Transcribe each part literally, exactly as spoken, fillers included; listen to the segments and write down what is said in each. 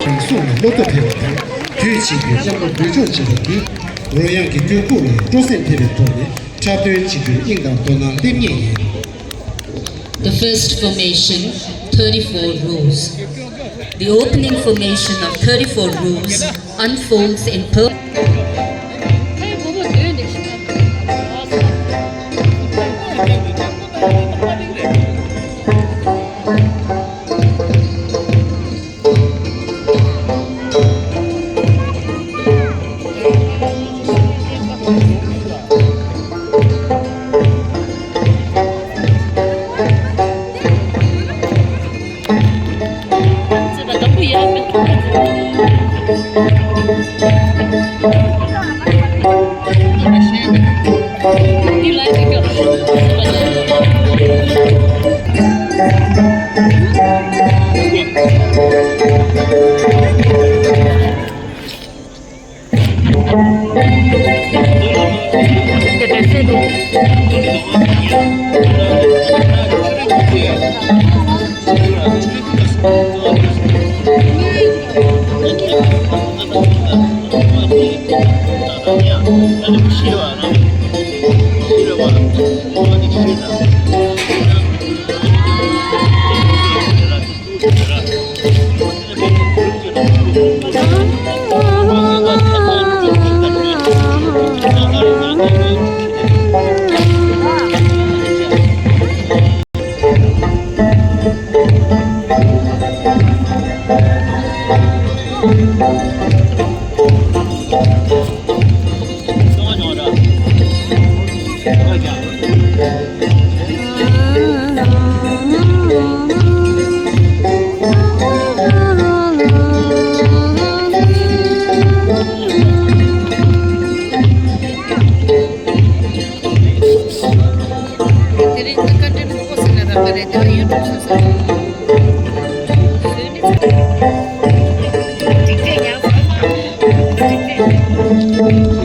རང་སྲུང་ལ་བློ་སྟོབས་འཕེལ་བ་དང་། རྒྱུད་གཅིག་གི་བསམ་བློ་འདུས་སྦྱོང་བྱེད་པ་བརྒྱུད། རོལ་དབྱངས་ཀྱི་དཀྱིལ་འཁོར་ལ་སྤྲོ་སེམས་འཕེལ་བའི་ཐོག་ནས། འཁྲབ་སྟོན་བྱེད་རྒྱུར་དབྱིངས་དང་དོ་སྣང་སླེབས་ངེས་ཡིན། The first formation, thirty-four rules. The opening formation of thirty-four rules unfolds in per- དེ་རིང་གི་བཀའ་དྲིན་ཕྲུ་གུ་ཟེར་ན་རག་གི་རེད། དེ་ལ་ཡུ་ཊུབ་སོ་སོ་རེད།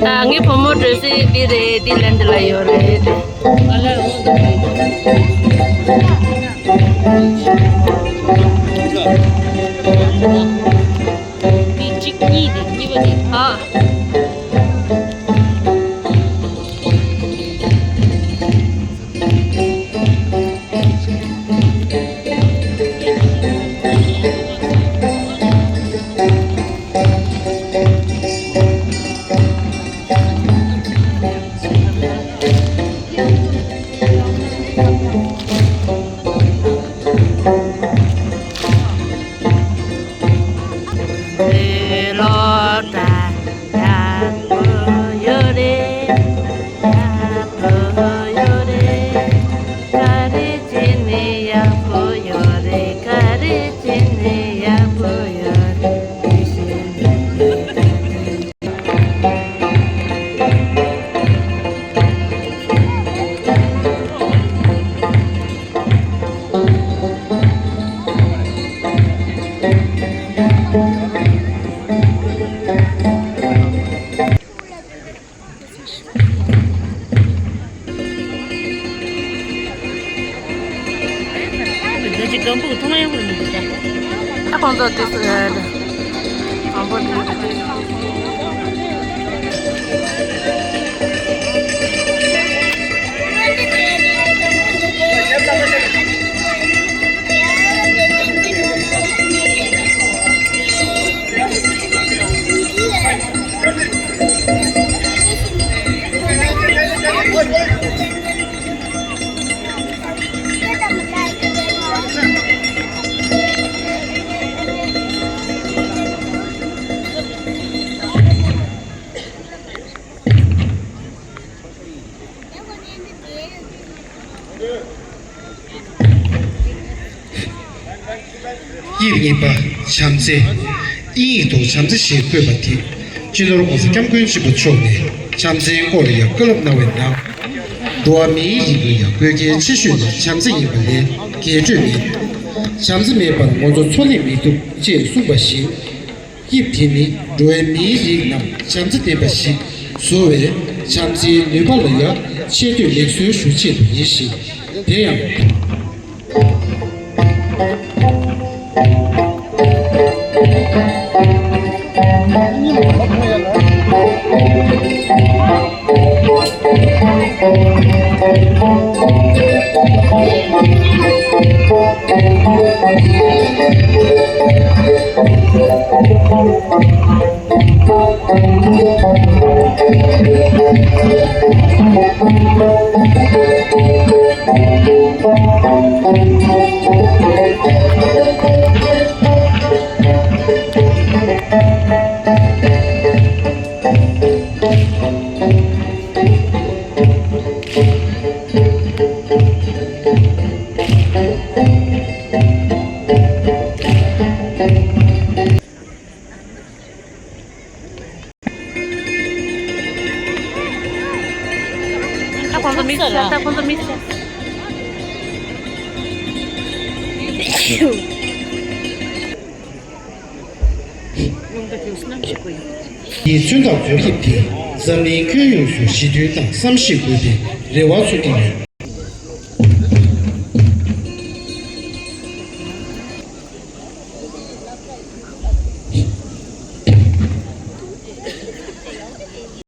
ད་ངའི་བུ་མོ་འགྲོ་སའི་འདི་རེད། འདི་ལན་འདི་ལ་ཡོད་རེད། འདི་གཅིག་གཉིས་དེ་གཉིས་པ་དེ། ཨ། ད་ཁོང་ཚོ་དེ་ཚོ་ཨ་དང་པོ་དེ། གཉིས་པ། བྱམས་བརྩེ། དབྱིན་ཡིག་ཐོག་བྱམས་བརྩེ་ཞེས་འཁོད་པ་དེ། སྤྱི་ནོར་༸གོང་ས་༸སྐྱབས་མགོན་ཆེན་པོ་མཆོག་ནས་བྱམས་བརྩེའི་སྐོར་ལ་ཡང་བཀའ་སློབ་གནང་བའི་ནང་། འགྲོ་བ་མིའི་རིགས་ལ་ཡང་བཀོད་རྒྱ་ཆེ་ཤོས་ནི་བྱམས་བརྩེ་ཡིན་པ་ལས་རྒྱས་སྤྲོས་མེད། བྱམས་བརྩེ་མེད་པར་ང་ཚོ་འཚོ་གནས་མི་ཐུབ་ཅེས་གསུངས་པ་བཞིན། དབྱིབས་དེ་ནི་འགྲོ་བའི་མིའི་རིགས་རྣམས་བྱམས་བརྩེ་ལྡན་པ་ཞིག་བཟོ་བའི་བྱམས་བརྩེའི་ནུས་པ་ལ་ཡང་ཆེ་བསྟོད་ལེགས་གསོལ་ཞུ་ཆེད་དུ་ཡིན་ཞིང་། དེ་ཡང་། ད་ཁོང་ཚོ་མིག་ཚ་ད་ཁོང་ཚོ་མིག་ཚ། ཡིས་མཚོན་རྟགས་རྫོགས་དབྱིབས་དེས་འཛམ་གླིང་ཁྱོན་ཡོངས་སུ་ཞི་མཐུན་དང་བསམ་ཤེས་དགོས་པའི་རེ་བ་བཟོ་གི་ཡོད།